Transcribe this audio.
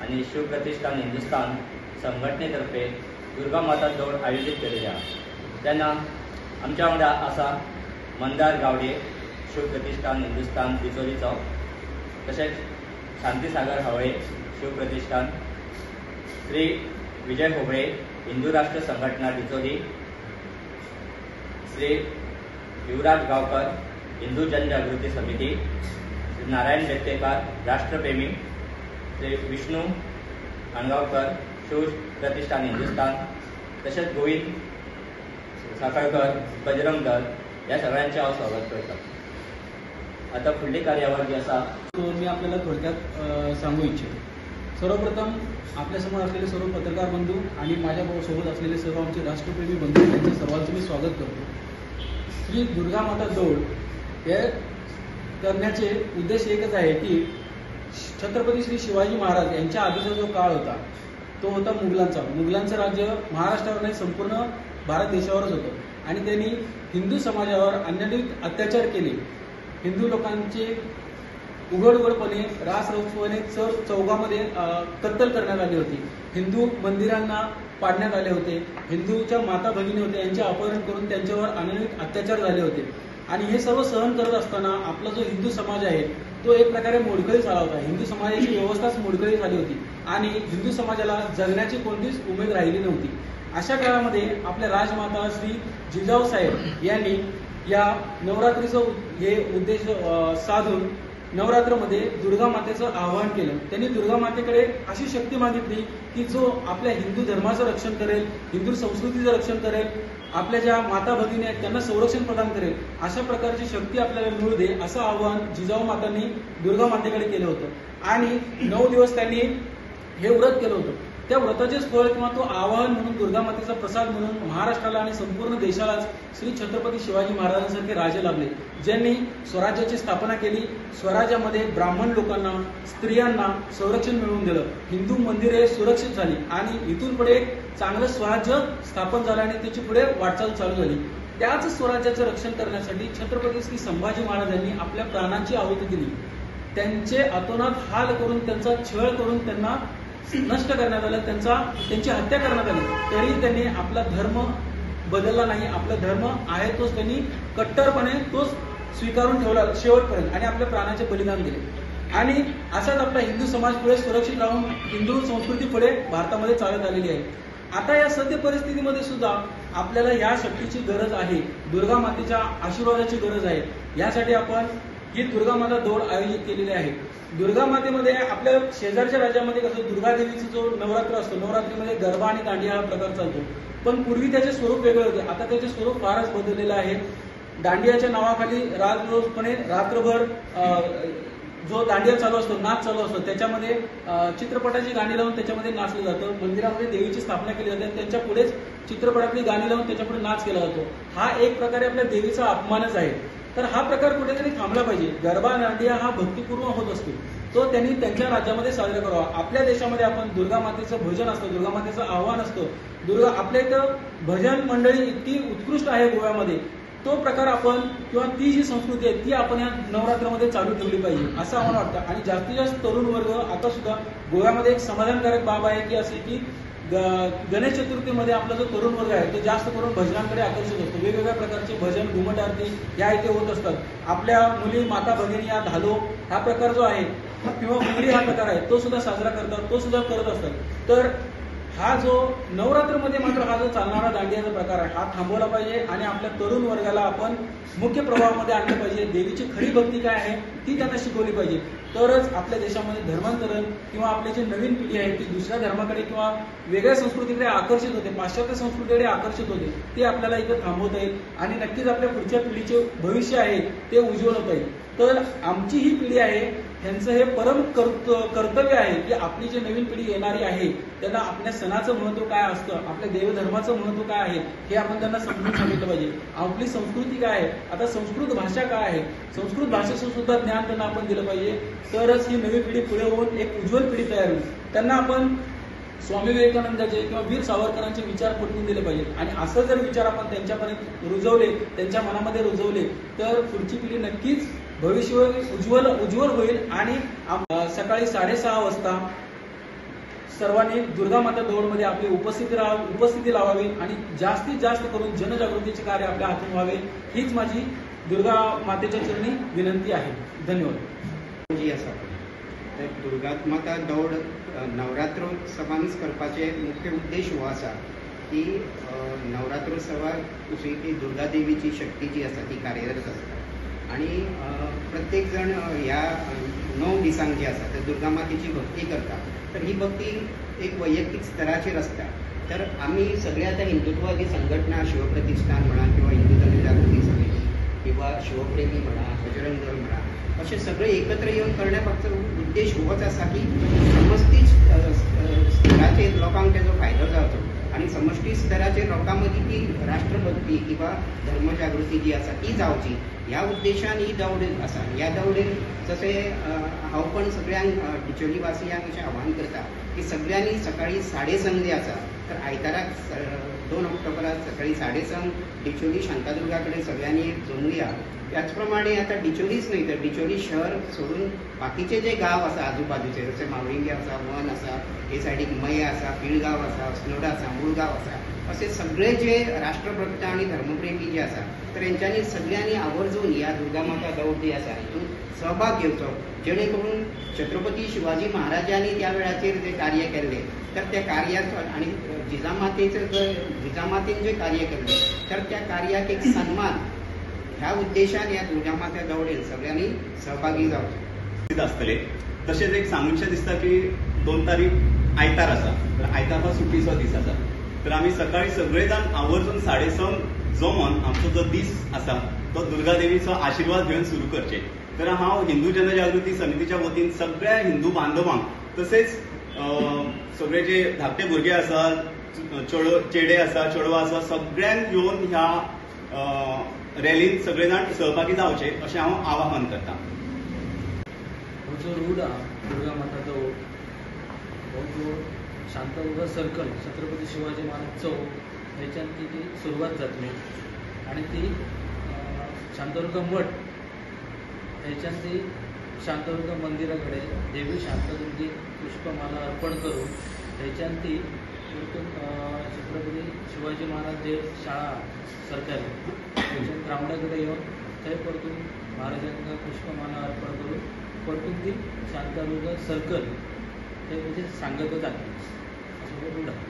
आनी शिवप्रतिष्ठान हिंदुस्तान संघटनेतर्फे दुर्गा माता दौड आयोजीत केलेली आसा। तेन्ना आमच्या वांगडा आसा मंदार गावडे शिवप्रतिष्ठान हिंदुस्तान बिचोलीचो, तशेंच शांतीसागर हवळे शिवप्रतिष्ठान, श्री विजय होबळे हिंदू राष्ट्र संघटना बिचोली, श्री युवराज गांवकर हिंदू जनजागृती समिती, श्री नारायण बेत्तेकार राष्ट्रप्रेमी, श्री विष्णू अणगांवकर शिव प्रतिष्ठान हिंदुस्तान, तशेंच गोविंद साखळकर बजरंग दल ह्या सगळ्यांचें हांव स्वागत करता। आतां फुडली कार्यावळ जी आसा तो मी आपल्याला थोडक्यात सांगू इच्छितो। सर्वप्रथम आपल्यासमोर असलेले सर्व पत्रकार बंधू आणि माझ्यासोबत असलेले सर्व आमचे राष्ट्रप्रेमी बंधू यांचं सर्वांचं मी स्वागत करतो। श्री दुर्गा माता दौड हे करण्याचे उद्देश एकच आहे की छत्रपती श्री शिवाजी महाराज यांच्या आधीचा जो काळ होता तो होता मुघलांचा। मुघलांचं राज्य महाराष्ट्रावर नाही, संपूर्ण भारत देशावरच होतं आणि त्यांनी हिंदू समाजावर अन्यायी अत्याचार केले। हिंदू लोकांचे उघडउघडपणे रासरोसपणे चर चौघामध्ये कत्तल करण्यात आली होती। हिंदू मंदिरांना पाडण्यात आले होते, हिंदूच्या माता भगिनी होत्या यांचे अपहरण करून त्यांच्यावर अनन्वित अत्याचार झाले होते आणि हे सर्व सहन करत असताना आपला जो हिंदू समाज आहे तो एक प्रकारे मोडकळी झाला होता। हिंदू समाजाची व्यवस्थाच मोडकळी झाली होती आणि हिंदू समाजाला जगण्याची कोणतीच उमेद राहिली नव्हती। अशा काळामध्ये आपल्या राजमाता श्री जिजाऊ साहेब यांनी या नवरात्रीचं हे उद्देश साधून नवरात्रमध्ये दुर्गा मातेचं आवाहन केलं। त्यांनी दुर्गा मातेकडे अशी शक्ती मागितली की जो आपल्या हिंदू धर्माचं रक्षण करेल, हिंदू संस्कृतीचं रक्षण करेल, आपल्या ज्या माता भगिनी आहेत त्यांना संरक्षण प्रदान करेल, अशा प्रकारची शक्ती आपल्याला मिळू दे असं आवाहन जिजाऊ मातांनी दुर्गा मातेकडे केलं होतं आणि 9 दिवस त्यांनी हे व्रत केलं होतं। त्या व्रताचेच फळ किंवा तो आवाहन म्हणून दुर्गा मातेचा प्रसाद म्हणून महाराष्ट्राला आणि संपूर्ण देशालाच श्री छत्रपती शिवाजी महाराजांसारखे राजे लाभले, ज्यांनी स्वराज्याची स्थापना केली। स्वराज्यामध्ये ब्राह्मण लोकांना, स्त्रियांना संरक्षण मिळवून दिलं, हिंदू मंदिरे सुरक्षित झाली आणि इथून पुढे एक चांगलं स्वराज्य स्थापन झालं आणि त्याची पुढे वाटचाल चालू झाली। त्याच स्वराज्याचं रक्षण करण्यासाठी छत्रपती श्री संभाजी महाराजांनी आपल्या प्राणांची आहुती दिली। त्यांचे अतोनात हाल करून, त्यांचा छळ करून त्यांना नष्ट करण्यात आलं, त्यांची हत्या करण्यात आली, तरी त्यांनी आपला धर्म बदलला नाही। आपला धर्म आहे तोच त्यांनी कट्टरपणे तोच स्वीकारून ठेवला शेवटपर्यंत आणि आपल्या प्राणाचे बलिदान दिले। आणि असाच आपला हिंदू समाज पुढे सुरक्षित राहून हिंदू संस्कृती पुढे भारतामध्ये चालत आलेली आहे। आता या सद्य परिस्थितीमध्ये सुद्धा आपल्याला या शक्तीची गरज आहे, दुर्गा मातेच्या आशीर्वादाची गरज आहे। यासाठी आपण ही दुर्गा माता दौड आयोजित केलेली आहे। दुर्गा मातेमध्ये आपल्या शेजारच्या राज्यामध्ये कसं दुर्गा देवीचा जो नवरात्र असतो, नवरात्रीमध्ये गरबा आणि दांडिया हा प्रकार चालतो, पण पूर्वी त्याचे स्वरूप वेगळे होते, आता त्याचे स्वरूप फारच बदललेलं आहे। दांडियाच्या नावाखाली राजरोजपणे रात्रभर जो दांडिया चालू असतो, नाच चालू असतो, त्याच्यामध्ये चित्रपटाची गाणी लावून त्याच्यामध्ये नाचलं जातं। मंदिरामध्ये देवीची स्थापना केली जाते आणि त्यांच्या पुढेच चित्रपटातली गाणी लावून त्याच्यापुढे नाच केला जातो। हा एक प्रकारे आपल्या देवीचा अपमानच आहे। तर हा प्रकार कुठेतरी थांबला पाहिजे। गरबा दांडिया हा भक्तिपूर्व होत असतो, तो त्यांनी त्यांच्या राज्यामध्ये साजरा करावा। आपल्या देशामध्ये आपण दुर्गा मातेचं भजन असतं, दुर्गा मातेचं आव्हान असतं, दुर्गा आपल्या इथं भजन मंडळी इतकी उत्कृष्ट आहे गोव्यामध्ये, तो प्रकार आपण किंवा ती जी संस्कृती आहे ती आपण या नवरात्रामध्ये चालू ठेवली पाहिजे असं आम्हाला वाटतं। आणि जास्तीत जास्त तरुण वर्ग आता सुद्धा गोव्यामध्ये एक समाधानकारक बाब आहे की असे की गणेश चतुर्थीमध्ये आपला जो तरुण वर्ग आहे तो जास्त करून भजनांकडे आकर्षित असतो। वेगवेगळ्या प्रकारचे भजन, घुमट आरती या इथे होत असतात। आपल्या मुली, माता भगिनी या धालो हा प्रकार जो आहे किंवा फुगडी हा प्रकार आहे तो सुद्धा साजरा करतात, तो सुद्धा करत असतात। तर हा जो नवरात्रमध्ये मात्र हा जो चालणारा दांडियाचा प्रकार आहे हा थांबवला पाहिजे आणि आपल्या तरुण वर्गाला आपण मुख्य प्रवाहामध्ये आणलं पाहिजे। देवीची खरी भक्ती काय आहे ती त्यांना शिकवली पाहिजे, तरच आपल्या देशामध्ये धर्मांतरण किंवा आपली जी नवीन पिढी आहे ती दुसऱ्या धर्माकडे किंवा वेगळ्या संस्कृतीकडे आकर्षित होते, पाश्चात्य संस्कृतीकडे आकर्षित होते, ते आपल्याला इथं थांबवता येईल आणि नक्कीच आपल्या पुढच्या पिढीचे भविष्य आहे ते उज्ज्वल होता येईल। तर आमची ही पिढी आहे, त्यांचं हे परम कर्तव्य आहे की आपली जी नवीन पिढी येणारी आहे त्यांना आपल्या सणाचं महत्त्व काय असतं, आपल्या देवधर्माचं महत्त्व काय आहे हे आपण त्यांना समजून सांगितलं पाहिजे। आपली संस्कृती काय आहे, आता संस्कृत भाषा काय आहे, संस्कृत भाषेचं सुद्धा ज्ञान त्यांना आपण दिलं पाहिजे, तरच ही नवी पिढी पुढे होऊन एक उज्ज्वल पिढी तयार होईल। त्यांना आपण स्वामी विवेकानंदाचे किंवा वीर सावरकरांचे विचार पटवून दिले पाहिजेत आणि असं जर विचार आपण त्यांच्यापर्यंत रुजवले, त्यांच्या मनामध्ये रुजवले तर पुढची पिढी नक्कीच भविष्य उज्ज्वल उज्ज्वल होईल। आणि सकाळी 6:30 वाजता सर्वांनी दुर्गा माता दौडमध्ये आपली उपस्थिती लावावी आणि जास्तीत जास्त करून जनजागृतीचे कार्य आपल्या हातून व्हावे हीच माझी दुर्गा मातेच्या चरणी विनंती आहे. धन्यवाद. जी आसा तर दुर्गा माता दौड नवरात्रोत्सवानच करपाचे मुख्य उद्देश हो आसा की नवरात्रोत्सवाक अशी की दुर्गा देवीची शक्ती जी आसा ती कार्यरत आसता आनी प्रत्येक जाण ह्या 9 दिसांक जी आसा तर दुर्गा मातेची भक्ती करता. तर ही भक्ती एक वैयक्तीक स्तराचेर आसता. तर आमी सगळे आतां हिंदुत्ववादी संघटना शिवप्रतिष्ठान म्हणा किंवा हिंदू जनजागृती समिती किंवा शिवप्रेमी म्हणा, बजरंग दल म्हणा, अशे सगळे एकत्र येवन करण्या फक्त उद्देश होच आसा की समष्टी स्तराचेर लोकांक तेजो फायदो जावचो आनी समष्टी स्तराचेर लोकां मदीं ती राष्ट्रभक्ती किंवा धर्मजागृती जी आसा ती जावची ह्या उद्देशान ही दौड आसा. ह्या दौडेन जशें हांव पण सगळ्यांक डिचोली वासियांक अशें आव्हान करता की सगळ्यांनी सकाळी 6:30 जे आसा तर आयताराक 2 ऑक्टोबराक सकाळी 6:30 डिचोली शांतादुर्गा कडेन सगळ्यांनी जमुया. त्याच प्रमाणे आतां डिचोलीच न्हय तर डिचोली शहर सोडून बाकीचे जे गांव आसा आजूबाजूचे जशे मावळिंगे आसा, वन आसा, हे सायडीक मये आसा, पिळगांव आसा, अस्नोडा आसा, मुळगांव आसा, असे सगळे जे राष्ट्रभक्त आनी धर्मप्रेमी जे आसा तर हेंच्यांनी सगळ्यांनी आवर्जून ह्या दुर्गा माता दौड जी आसा हितून सहभाग घेवचो, जेणे करून छत्रपती शिवाजी महाराजांनी त्या वेळाचेर जे कार्य केल्लें तर त्या कार्याचो आनी जिजामातेन जे कार्य केल्लें तर त्या कार्याक एक सन्मान ह्या उद्देशान ह्या दुर्गा माता दौडेन सगळ्यांनी सहभागी जावचें आसतले. तशेंच एक सांगूनशें दिसता की 2 तारीख आयतार आसा तर आयतार हो सुटीचो दीस आसा तर आमी सकाळी सगळे जाण आवर्जून 6:30 जमोन आमचो जो दीस आसा तो दुर्गा देवीचो आशिर्वाद घेवन सुरू करचे. तर हांव हिंदू जनजागृती समितीच्या वतीन सगळ्या हिंदू बांधवांक तसेच सगळे जे धाकटे भुरगे आसा, चेडे आसा, चेडवां आसा, सगळ्यांक येवन ह्या रॅलीन सगळे जाण सहभागी जावचे अशें हांव आवाहन करता. हो जो रूट आहा दुर्गा माता दौड हो जो शांतादुर्गा सर्कल छत्रपती शिवाजी महाराज चौक हेच्यान ती सुरवात जातली आनी ती शांतादुर्गा मठ हेच्यान ती शांतादुर्गा मंदिरा कडेन देवी शांतादुर्गेक पुष्पमाला अर्पण करून हेच्यान ती परतून छत्रपती शिवाजी महाराज जे शाळा सरकारी थंयच्यान ग्रावंडा कडेन येवन थंय परतून महाराजांक पुष्पमाला अर्पण करून परतून ती शांतादुर्गा सर्कल थंय म्हणजे सांगत जातली असो हो रूट आहा.